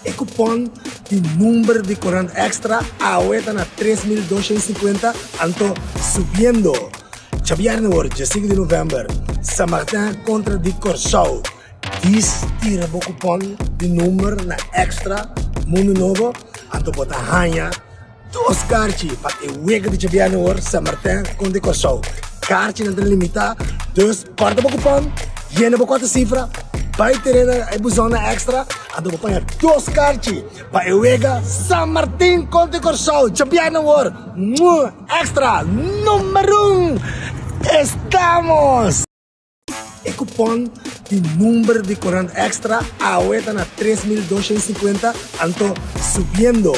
E kupon di number di korant Extra awe ta na 3250, anto subiendo. Djabièrnè wor 15 di novèmber, San Martin kontra di Kòrsou. Dis tira bo kupon di number na Extra Mundu Nobo, anto bo ta haña dos karchi pa e wega di djabièrnè wor San Martin kontra di Kòrsou. Karchinan ta limitá, dus kòrta bo kupon, yena bo kuater sifra, bai tir'é na e buzon na Extra, anto bo paña dos karchi pa e wega San Martin kontra di Kòrsou djabièrnè wor. Extra number un! Estamos! E kupon di number di korant Extra awe ta na 3250, anto subiendo.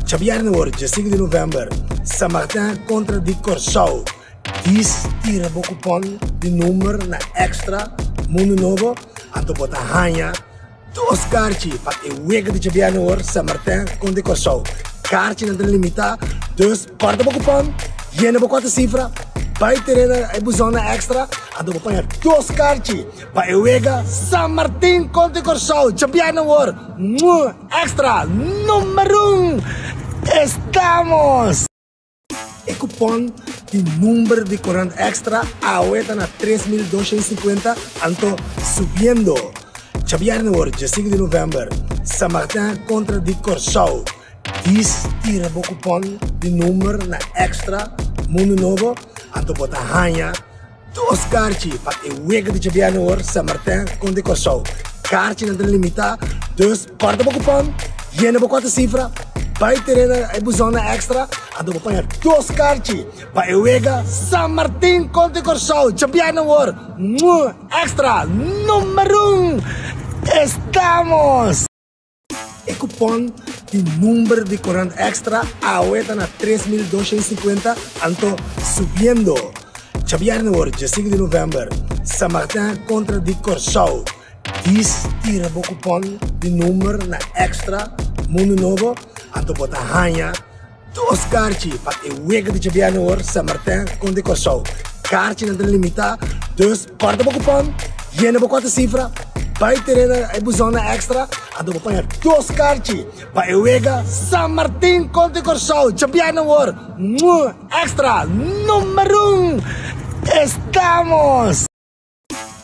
Djabièrnè wor 15 di novèmber, San Martin kontra di Kòrsou. Dis tira bo kupon di number na Extra Mundu Nobo, anto bo ta haña dos karchi pa e wega di djabièrnè wor San Martin kontra di Kòrsou. Karchinan ta limitá, dus kòrta bo kupon, yena bo kuater sifra, bai tir'é na e buzon na Extra, anto bo paña dos karchi pa e wega San Martin kontra di Kòrsou djabièrnè wor. Extra number un! Estamos! E kupon di number di korant Extra awe ta na 3250, anto subiendo. Djabièrnè wor 15 di novèmber, San Martin kontra di Kòrsou. Dis tira bo kupon di number na Extra Mundu Nobo, anto bo ta haña dos karchi pa e wega di djabièrnè wor San Martin kontra di Kòrsou. Karchinan ta limitá, dus kòrta bo kupòn, yena bo kuater sifra, bai tir'é na e buzon na Extra, anto bo paña dos karchi pa e wega San Martin kontra di Kòrsou djabièrnè wor. Extra number un! Estamos! E kupon di number di korant Extra awe ta na 3250, anto subiendo. Djabièrnè wor 15 di novèmber, San Martin kontra di Kòrsou. Dis tira bo kupon di number na Extra Mundu Nobo, anto bo ta haña dos karchi pa e wega di djabièrnè wor San Martin kontra di Kòrsou. Karchinan ta limitá, dus kòrta bo kupòn, yena bo kuater sifra, bai tir'é na e buzon na Extra, anto bo paña dos karchi pa e wega San Martin kontra di Kòrsou djabièrnè wor. Extra number un! Estamos!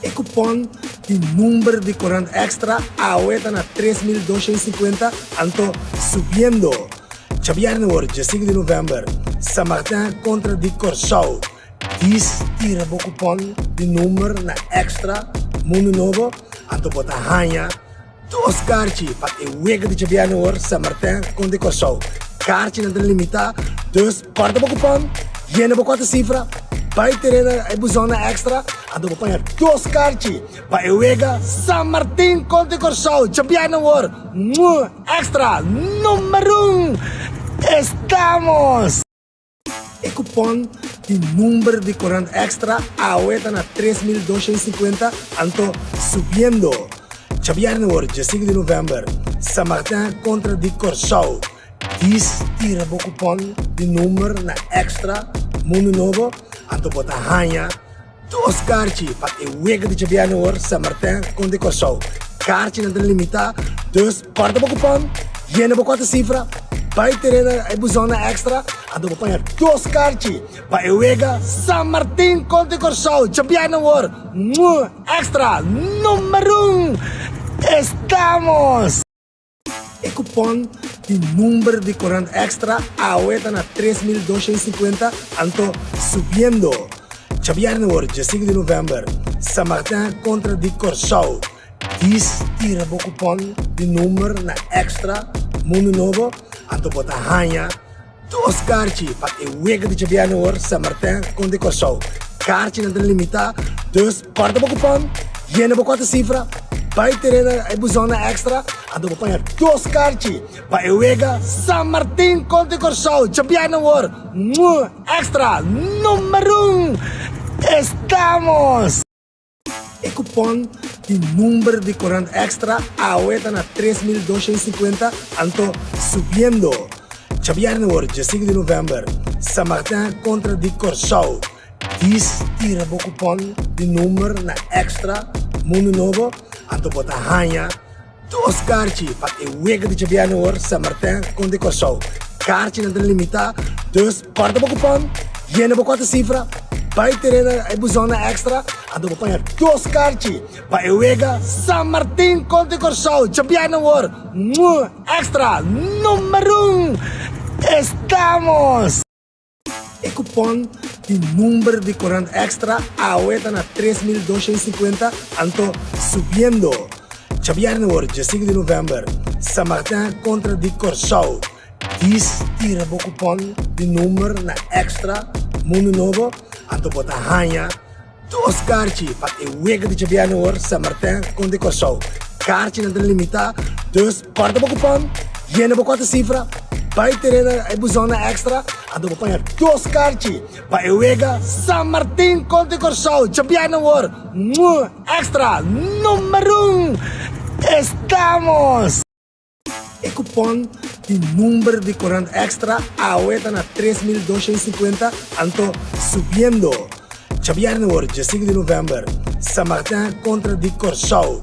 E kupon di number di korant Extra awe ta na 3250, anto subiendo. Djabièrnè wor 15 di novèmber, San Martin kontra di Kòrsou. Dis tira bo kupon di number na Extra Mundu Nobo, anto bo ta haña dos karchi pa e wega di djabièrnè wor San Martin kontra di Kòrsou. Karchinan ta limitá, dus kòrta bo kupòn, yena bo kuater sifra, bai tir'é na e buzon na Extra, anto bo paña dos karchi pa e wega San Martin kontra di Kòrsou djabièrnè wor. Extra number un! Estamos! E kupon di number di korant Extra awe ta na 3250, anto subiendo. Djabièrnè wor 15 di novèmber, San Martin kontra di Kòrsou. Dis tira bo kupon di number na Extra Mundu Nobo, anto bo ta haña dos karchi pa e wega di djabièrnè wor San Martin kontra di Kòrsou. Karchinan ta limitá, dus kòrta bo kupòn, yena bo kuater sifra, bai tir'é na e buzon na Extra, anto bo paña dos karchi pa e wega San Martin kontra di Kòrsou djabièrnè wor. Extra number un! Estamos! E kupon di number di korant Extra awe ta na 3250, anto subiendo. Djabièrnè wor 15 di novèmber, San Martin kontra di Kòrsou. Dis tira bo kupon di number na Extra Mundu Nobo, anto bo ta haña dos karchi pa e wega di djabièrnè wor San Martin kontra di Kòrsou. Karchinan ta limitá, dus kòrta bo kupòn, yena bo kuater sifra, bai tir'é na e buzon na Extra, anto bo paña dos karchi pa e wega San Martin kontra di Kòrsou djabièrnè wor. Extra number un! Estamos! E kupon di number di korant Extra awe ta na 3250, anto subiendo. Djabièrnè wor 15 di novèmber, San Martin kontra di Kòrsou. Dis tira bo kupon di number na Extra Mundu Nobo, anto bo ta haña. Dos karchi pa e wega di djabièrnè awor, San Martin kontra Kòrsou. Karchinan ta limitá, dus kòrta bo kupòn, yena bo kuater sifra, bai terena e buzon na Extra, anto bo paña dos karchi pa e wega San Martin kontra Kòrsou djabièrnè awor. Extra number un! Estamos! E kupon di number di korant Extra awe ta na 3250, anto subiendo. Djabièrnè wor djesinku di novèmber, San Martin kontra di Kòrsou. Dis tira bo kupon di number na Extra Mundu Nobo, anto bo ta haña Dos karchi pa e wega di djabièrnè awor, San Martin kontra Kòrsou. Karchinan ta limitá, dus kòrta bo kupòn, yena bo kuater sifra, bai terena e buzon na Extra, anto bo paña dos karchi pa e wega San Martin kontra Kòrsou djabièrnè awor. Extra number un! Estamos! E kupon di number di korant Extra awe ta na 3250, anto subiendo. Djabièrnè wor djesinku di novèmber, San Martin kontra di Kòrsou.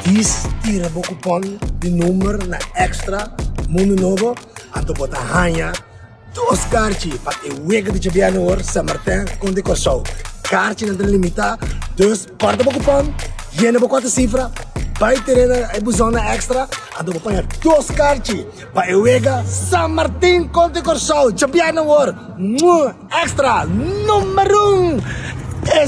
Dis tira bo kupon di number na Extra Mundu Nobo, anto bo ta haña Dos karchi pa e wega di djabièrnè awor, San Martin kontra Kòrsou. Karchinan ta limitá, dus kòrta bo kupòn, yena bo kuater sifra, bai terena e buzon na Extra, anto bo paña dos karchi pa e wega San Martin kontra Kòrsou djabièrnè awor. Extra number un!